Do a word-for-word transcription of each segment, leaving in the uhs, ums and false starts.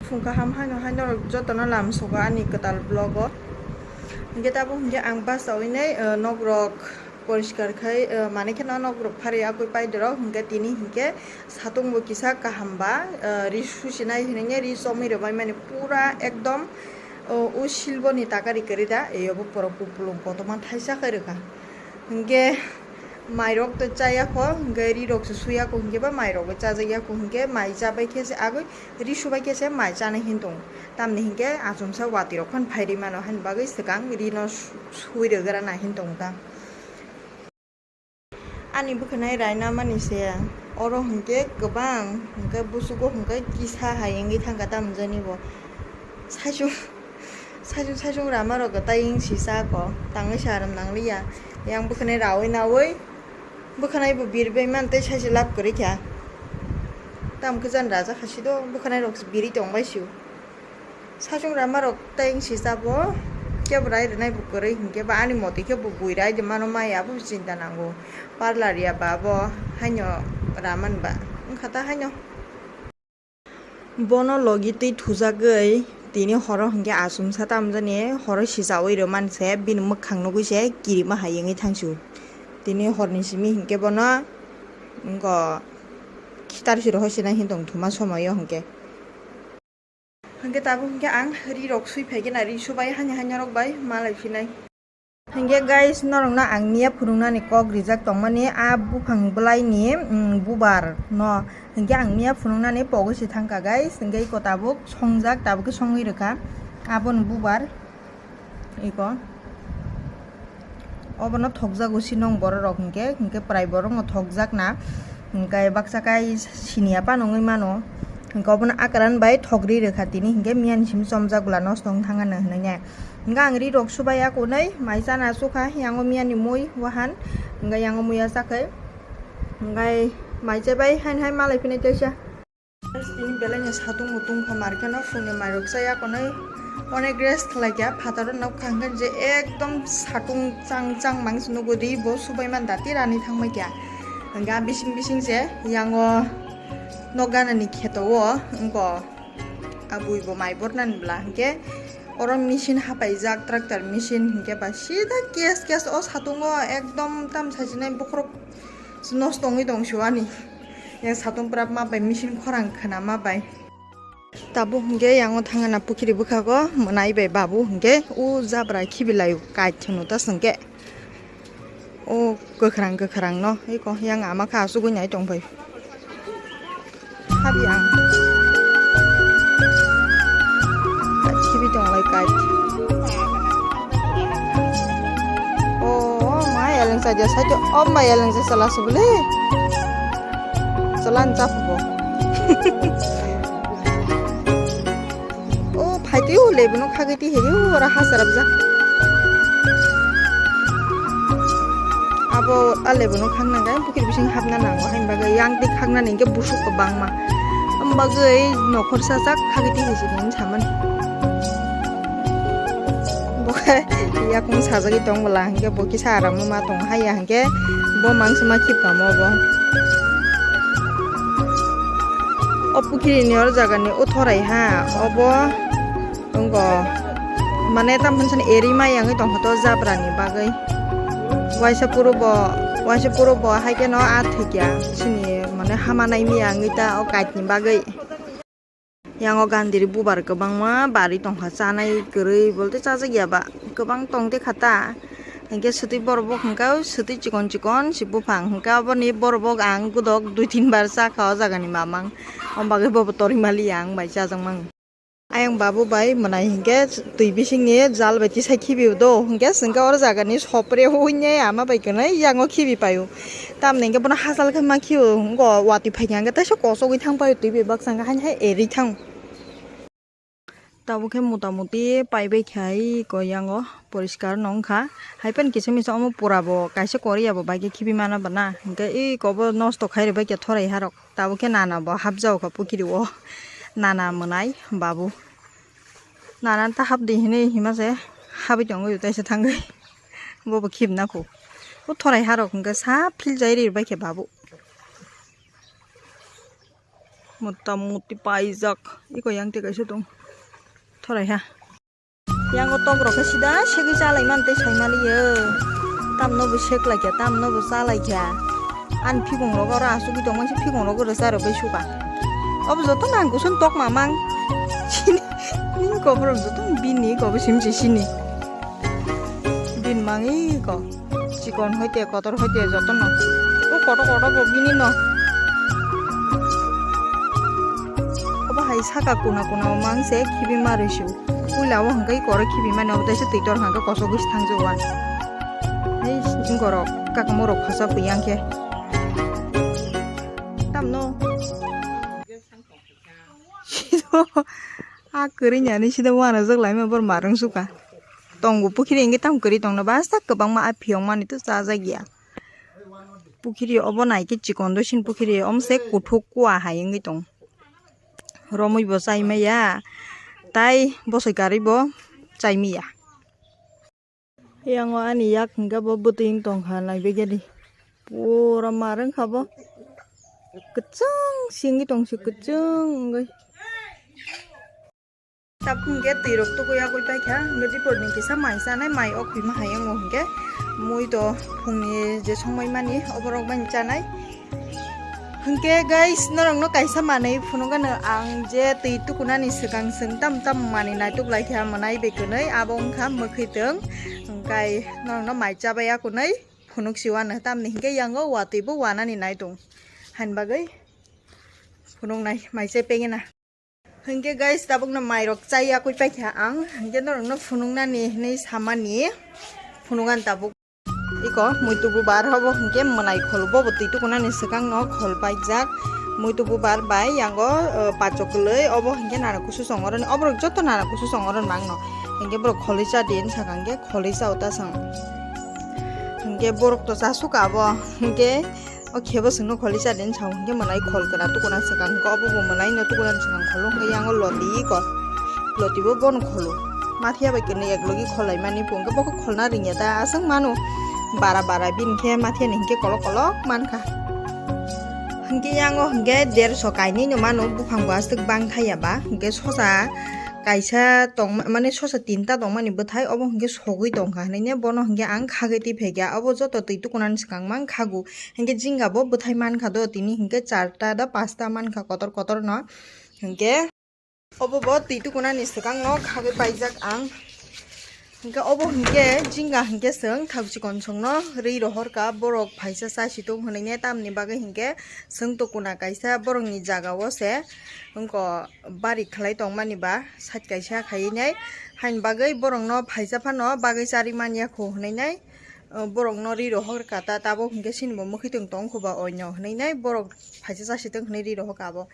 Phung kaham haino haino rok jotono lam sogo ani kwtal vlog o. Hinkhe tabuk hinkhe ang bus chawi nai, eh, nok rok poriskar khai, eh, mane kheno nok rok phari akwi pai dorok hinkhe tini hinkhe satung bo kisa kaham ba, eh, ri susinai hinwi ri chomwi rwbai mani pura ekdom, oh, o silbo ni takari kwrwi da, eyobo poro kupulung kotorma thaisa khai rwkha. Hinkhe mairok to chaya kho, hinkhe rirok se suya kho, hinkhe ba mairok bo chajak ya kho, hinkhe mai chabai khe se agwi ri subai khe se mai chana hin tongo. Tamni hinkhe achomsa watwi rok phano phai ri mano, hani bagwi swkang rino su-, sui rwgra na hin tongo ta. Ani bwkhanai raina mani se oro hinkhe kwbang, hinkhe busugo hinkhe kisa hai wngwi thangkha tamjani bo. Saichung, saichung, saichung rama rok tai wng si chako, tangwi se aram nangliya. Yang bwkhanai rawi nawi, bwkhanai bo birbai man tei saisi lab kwrwi kha. Tamo khe jan raja khasi do, bwkhanai rok birwi tong bai sio. Saichung rama rok tai wng si chabo, kebo rai rwnai bo kwrwi hinkhe ba ani motwi khe bo bui rai de mano maya bo chinta nango. Parlar ya ba bo haino raman ba wngkha ta haino. Bono logi twi thujagwi tini horo hinkhe achomsa tamjani horo sichawi rwman se bini mwkhang nugwi se kirima hai wngwi thangsu. Tini horni simi hinkhe bono wngkha khitar siro hosina hin tong thuma somoyo hinkhe. Hinkhe tabuk hinkhe ang ri rok sui phaikhe na ri subai hani hani rok bai malai phinai. Hinkhe guys, norokno ang miya phunuknani kok rijak tongmani, a buphang bwlaini, mm, bubar no. Hinkhe ang miya phunuknani pogwi se thangkha guys. Hinkhe iko tabuk songjak, tabuk khe songwi rwkha. Aboni bubar iko. Obono thokjago sinong borok rok hinkhe, hinkhe prai borok no thokjakna. Hinkhe baksa kai siniya panongwi mano. Hinkhe obono akaran bai thokri rwkha tini, hinkhe miyani simi chomjak bwla nosto wng thangano hinwi nai. Hingke ang ri rok subai ya kunui, mai chana sukha, yango miyani mui wahan, hingke yango muya chakhai, hingke mai chabai hain hai malai phini teisa. Tini belai no satung mutung kha market no phungni mai rok chaya kunui, onek rest khlai kha, phataro nukha hingke je ekdom satung chang chang mangsi nugo ri bo subai man dati rani thangbai kha, hingke bising bising je yango nok ganani kheto o wngko. Abui bo mai bornani bwla hinkhe oro machine hapaijak, tractor machine hinkhe ba sida kes kes o satungo ekdom tam sajinai bokhorok nosto wngwi tong suani. Yang satung pura ma bai machine khorang khna ma bai. Tabuk hinkhe yang o thangna pukhiri bwkhago mwnai bai babu hinkhe o jabra khibilaio kait hwno ta swngkhe. O kwkhwrang kwkhwrang no eko yang ama kha asugwi nai tong phai. Habi ang. Khibi tong lai kai. O ma eleng sa dia sa jo, o ma eleng sa sala subule. Salan chap bo. O phaitwi o lebuno khagwi twi hiri o ora ha sarabjak. Abo a lebuno khangna gai bukir bising hapna nango, hain bagwi yang twi khaknani hinkhe busuk kwbangma. Am bagwi nokhor sajak khagwi twi hisi hinwi samani. Bo khe yakung sajagwi tong bwla hinkhe bo kisa aramno ma tong haiya hinkhe bo mangsa ma khibkamo bo. O pukhiri ni oro jaga ni o thorai ha, obo wngko mane tamo hwn sani eri mai yangwi tongkha to jabra ni bagwi. Waisa puro bo, waisa puro bo hai kheno a thwikya sini mane hama nai miya wngwi ta o kait ni bagwi. Yang o gandiri bubar kwbangma bari tongkha, chanai kwrwi bolte chajak ya ba kwbang tong te kha ta. Hinkhe swtwi borok bo hwnkha swtwi chikon chikon se buphang hwnkha, aboni borok bo ang godok dui tin bar chakha o jaga ni mamang, o bagwi bo bo torwi maliya ang bai chajakmani. Ayang babu bai mwnai hinkhe twi bisingni jal bai tisa khibiu do, hinkhe chwngkhe oro jagani sopre huinai ama bai kwnai yango khibi paio. Tamni hinkhe bono hachal khe ma khio, wngkha watwi phaikha hinkhe teisa kochogwi thang paio, twi bai baksa hinkhe haini hai eri thang. Tabuk khe mota moti paibai kha iko yango poriskar no wngkha. Hai phano kisa misa omo pura bo kaisa kori ya bo bai khe khibi mana bana. Hinkhe iko bo nosto khai rwbai khe thorai harok. Tabuk khe nana bo hapjao kha pukhiri o. Nana mwnai babu. Nana ta hapdi hinwi hima se habwi tongwi teisa thangwi. Bo bo khibna kho. O thorai harok hinkhe sa phil jai ri rwbai khe babu. Mota moti paijak. Iko yang te kaisa tong. Thorai ha. Yang o tok rok khe sida segwi chalai man tei sai maliyo. Tamno bo sek lai kha, tamno bo cha lai kha. Ani phikong rogo oro asugwi tongma se phikong rogo rwcha rwbai suka. Obo joto nang kusun tok mamang. Chini, nini koborom joto bini kobo sim se sini. Bin mangi ko. Chikon hoite kotor hoite jotono. O kotor kotor bo bini no. Obo hai saka kuna kuna o mang se khibi ma rwisi. Puila o hwnkhe koro khibi mani obo teisa twi tor hwnkhe kosogwi se thangjago ani. Hei gorok kakamo rok khosa pui yang khe. Tamno. A kwrwi ni ani sida uanajak laima bor marwng suka. Tongo pukhiri hwnkhe tamo kwrwi tongno basta kwbangma a phiyok mani to chajak ya. Pukhiri obo naikhe chikon do sini pukhiri omo se kuthuk kua hai wngwi tong. Romwi bo chai maya tai bosoi karwi bo chai maya. Yang o ani yak hwnkhe bo bwtwi wng tongkha naibaikhadi pura mar wngkha bo kwchwng singwi tongsi kwchwng wngwi. Tabuk hwnkhe twi rok tugui yagwi paikha hwnkhe dipor ni kisa mai chanai mai o khwima hai wngo hwnkhe mui to phungni je songmai mani oborok bai chanai. Hwnkhe guys, norokno kaisa manwi phunukgano ang je twi tukunani swkang chwng tam tam manwi naituk laikha mwnai bai kwnwi, abo wngkha mwkhwitwng. Hwnkhe norokno mai chabai ya kwnwi phunuk siwano, tamni hwnkhe yango watwi bo wanani naitung. Hain bagwi phunuknai mai chai pegena. Hwnkhe guys, tabukno mairok chai yakwi paikha ang. Hwnkhe norokno phunuknani hinwi samani phunukani tabuk. Iko muitu bubar hobo hwnkhe mwnai khol bobo twi tukunani swkangno khol paijak. Muitu bubar bai yango, uh, pacho kwlwi obo hwnkhe nana kusu songoroni. Oborok joto nana kusu songoroni mangno. Hwnkhe borok kholwi cha din saka hwnkhe kholwi cha uta sang. Hwnkhe borok to cha suka abo. Hwnkhe O khebo chwngno kholi cha din sao hwnkhe mwnai khol kwna tukuna swkang hwnkhe obo bo mwnai no tukuna swkang kholo hwnkhe yango loti ko loti bo bono kholo mathiya bai kwnwi eklogi kholai mani bo hwnkhe bokhe kholna ringya ta aswk mano bara bara bini khe mathiya ni hwnkhe kolok kolok mankha hwnkhe yango hwnkhe derso kainwi no mano buphang bo aswk bang thaya ba hwnkhe sosa kaisa tong mane sosa tinta tongmani bwthai obo hwnkhe sogwi tongkha hwnwi ne bono hwnkhe ang khagwi twi phaikha obo joto twi tukunani swkang mang khago. Hinkhe jinga bo bwthai mankha do tini hinkhe charta da pasta mankha kotor kotor no. Hinkhe obo bo twi tukunani swkang no khagwi paijak ang. Hinkhe obo hinkhe jinga hinkhe chwng thak chikon songno rwi rohorkha borok phaisa chasitung hwnwi ne tamni bagwi hinkhe chwng tukuna kaisa borokni jaga o se wngkha bari khlai tongmani ba side kaisa khaiwi nai haini bagwi borokno phaisa phano bagwi charwi manya kho hwnwi nai. Borokno rwi rohorkha ta tabuk hinkhe chini bo mwkhwitwng tong kho ba oino hwnwi nai borok phaisa chasitung hwnwi rwi rohorkha abo.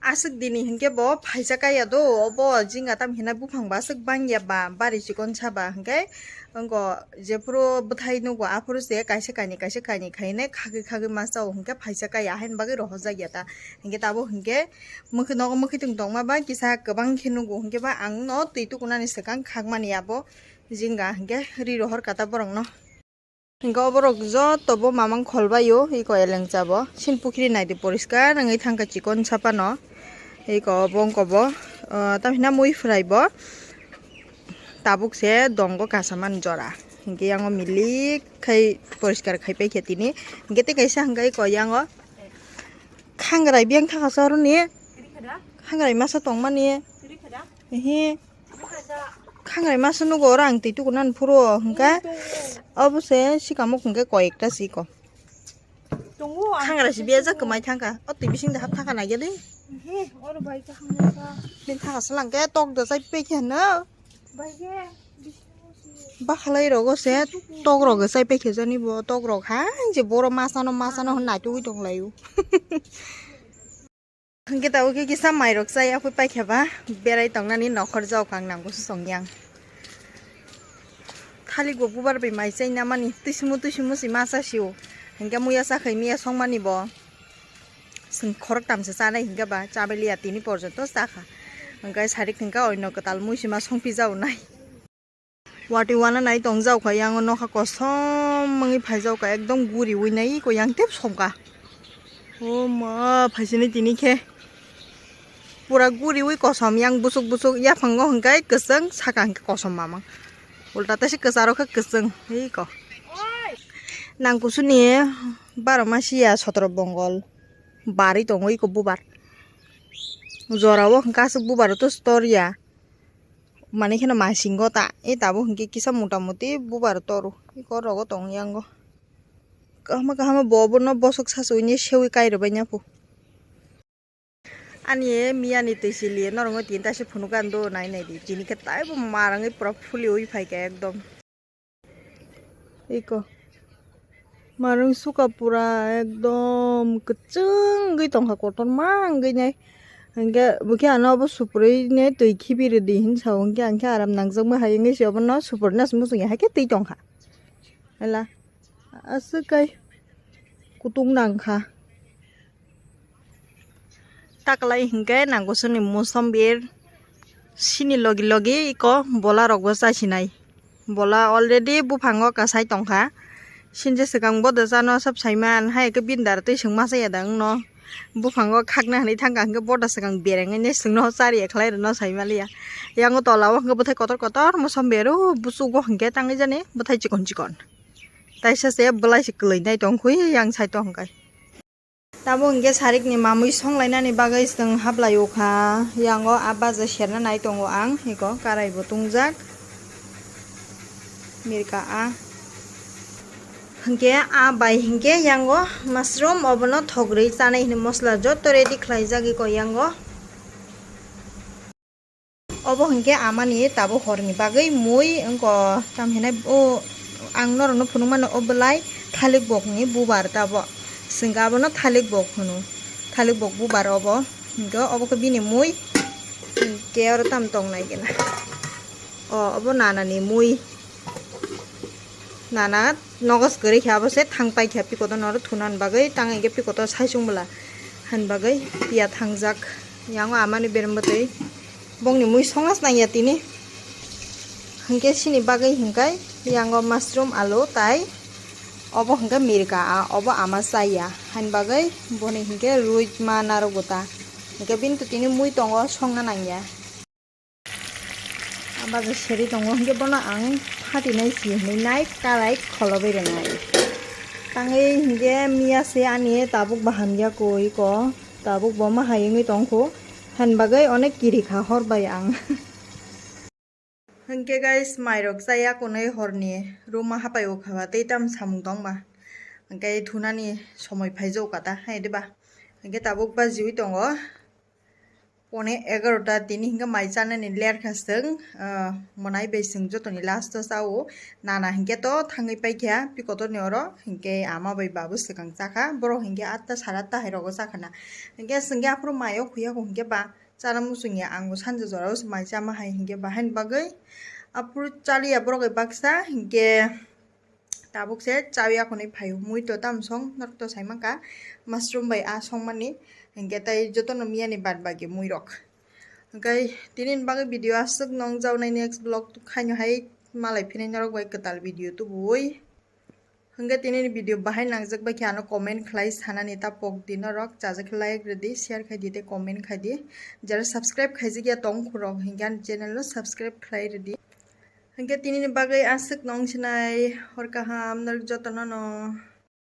Aswk dini hinkhe bo phaisa kaya do obo jinga tam hinai buphang bo aswk bangya ba bari chikon sa ba hinkhe wngkha jephuru bwthai nugo aphuru se kaisa kainwi kaisa kainwi khainai khagwi khagwi ma chao hinkhe phaisa kaya haini bagwi rohorjak ya ta. Hinkhe tabuk hinkhe mwkhwi nogo mwkhwitwng tongma ba kisa kwbang khe nugo hinkhe ba ang no twi tukunani swkang khakmani abo jinga hinkhe rwi rohorkha ta borokno. Hinkhe oborok joto bo mamang kholbaio iko elengcha bo sin pukhiri naidi poriskar wngwi thangkha chikon sapano iko obo wngkha bo tamhina mui phwrai bo tabuk se dongo kasamani jora hinkhe yango milik khai poriskar khai paikha tini hinkhe tei kaisa hinkhe iko yango khangrai biyang thangkha sa oroni khangrai masa tongmani. Ehe. Khangrai masa nugo oro ang twi tukunan phuru o hwnkhe. Obo se sikamo hwnkhe koi ekta siko. Khangrai si biyajak kwmai thangkha. O twi bising da hap thangkha naikhe de. Bini thangkha swlangkhe tok da chai pekhe hwno. Bakhalai rogo se tok rogo chai pekhe jani bo tok rok hai je boro masano masano hwn naitugwi tonglaio. Hwnkhe tabuk khe kisa mairok chai yakwi paikha ba berai tongnani nokhor jao kang nango se chongyang. Thalik bo bubar bai mai chai namani twisimo twisimo se ma cha sio. Hwnkhe muya chakhai miya songmani bo. Chwng khoroktam se chanai hwnkhe ba chabai liya tini porjonto chakha. Hwnkhe sarik hwnkhe oino kwtal mui se ma songpi jao nai. Watwi wana nai tong jao kha, yang o nokha kosom wngwi phai jao kha, ekdom guri wi nai ko yang tep som kha. O ma, phaisini tini khe pura guriwi kosom, yang busuk busuk, yaphango hwnkhe kwchwng, saka hwnkhe kosom mamang. Ulta taisi kwcharo khe kwchwng, iko. Nang kusuni baro masiya sotro bongol bari tongo iko bubar. Jorao hwnkhe aswk bubar to storya. Mani kheno masingo ta, e tabuk hwnkhe kisa mota moti bubar toro. Iko rogo tong yango. Kahama kahama bo bono bosok sasu ini sewi kai rwbai nya phu. Ani e miya ni twi sili norok no tin ta se phunuk an do nai nai di. Tini khe taibo marangwi pura phuli oi phai kha ekdom. Iko. Marung suka pura ekdom kwchwngwi tongkha, kotorma wngwi nai. Hwnkhe bokhe ano obo supurwi ne twi khibi rwdi hinwi sao, hwnkhe ang khe aram nangjakma hai wngwi se obono supurna se muchungya, hai khe twi tongkha. Hala aswk kai kutung nangkha. Taklai hinkhe nangkosongni mosombir sini logi logi iko bola rokbo chasinai. Bola already buphango kasai tongkha. Sinje swkang boda chano sab saiman, hai khe bini dara twi swngma chaya da wngno. Buphango khakna hinwi thangkha hinkhe boda swkang berengwi ne swngno chari ekhlai rwno saimaliya. Yango tola o hinkhe bwthai kotor kotor mosombir o buchugo hinkhe tangwi jani bwthai chikon chikon. Taisa se bwlai se kwlwi nai tongkhui yang sai tongkha. Tabuk hinkhe sarikni mamwi songlainani bagwi chwng haplai o kha. Yango a baja serna nai tongo ang, eko karai bo tongjak. Mirka a. Hinkhe a bai hinkhe yango mushroom obono thogrwi chanai hinwi mosla joto ready khlaijak eko yango. Obo hinkhe amani tabuk horni bagwi mui wngkha, tam hinai o ang norokno phunukmano o bwlai thalik bokni bubar tabuk, chwng abono thalik bok hwno, thalik bok bubar obo. Hinkhe obo khe bini mui, hinkhe oro tamo tongnai gena. O obo nanani mui. Nana nogos kwrwi khe abo se thang pai kha pikoto noro thunan bagwi, tang hinkhe pikoto saisung bwla han bagwi piya thangjak. Yango amani berem bwtwi bongni mui songna nangya tini. Hinkhe sini bagwi hinkai yango mushroom alu tai obo hinkhe mirka a, obo ama chaya han bagwi boni hinkhe rui ma narwgo ta. Hinkhe bini to tini mui tongo songna nangya. Aba je seri tongo, hinkhe bono ang phatinai si hinwi nai karai kholobwi rwnai. Tangwi hinkhe miya se ani tabuk bo hamya koi ko, tabuk bo ma hai wngwi tongkho, han bagwi onek kiri kha hor bai ang. Hinkhe guys, mairok chaya konwi horni room o hapai o kha ba tei tam samung tong ba, hinkhe thunani somoi phai jao kata hai diba, hinkhe tabuk bajiwi tongo. Pone egarota tini hinkhe mai chanani lerkha chwng, ah, mwnai bai chwng jotoni last o chao. Nana hinkhe to thangwi paikha pikotorni oro, hinkhe ama bai babu swkang chakha. Borok hinkhe atta sara atta hai rogo chakhana. Hinkhe chwngkhe aphuru mai o khuya kho hinkhe ba chana muchungya, ang bo sanja jorao se mai chama hai hinkhe bahaini bagwi aphuru chaliya borok bai baksa hinkhe. Tabuk se chawi akhonwi phaio, mui to tamo song norok to sai mankha, mushroom bai a songmani, hinkhe tai jotono miyani bad bagi mui rok. Hinkhe tini ni bagwi video aswk nong jaonai, next vlog khaino hai malai phinai norok bai kwtal video tubui. Hinkhe tini ni video bahai nangjak bai khe ano comment khlai sanani ta pok di norok, chajak khe like rwdi, share khai di tei comment khai di. Jara subscribe khaijak ya tong khorok hinkhe ani channel no subscribe khlai rwdi. Hinkhe tini ni bagwi aswk nong sinai, hor kaham norok jotono no.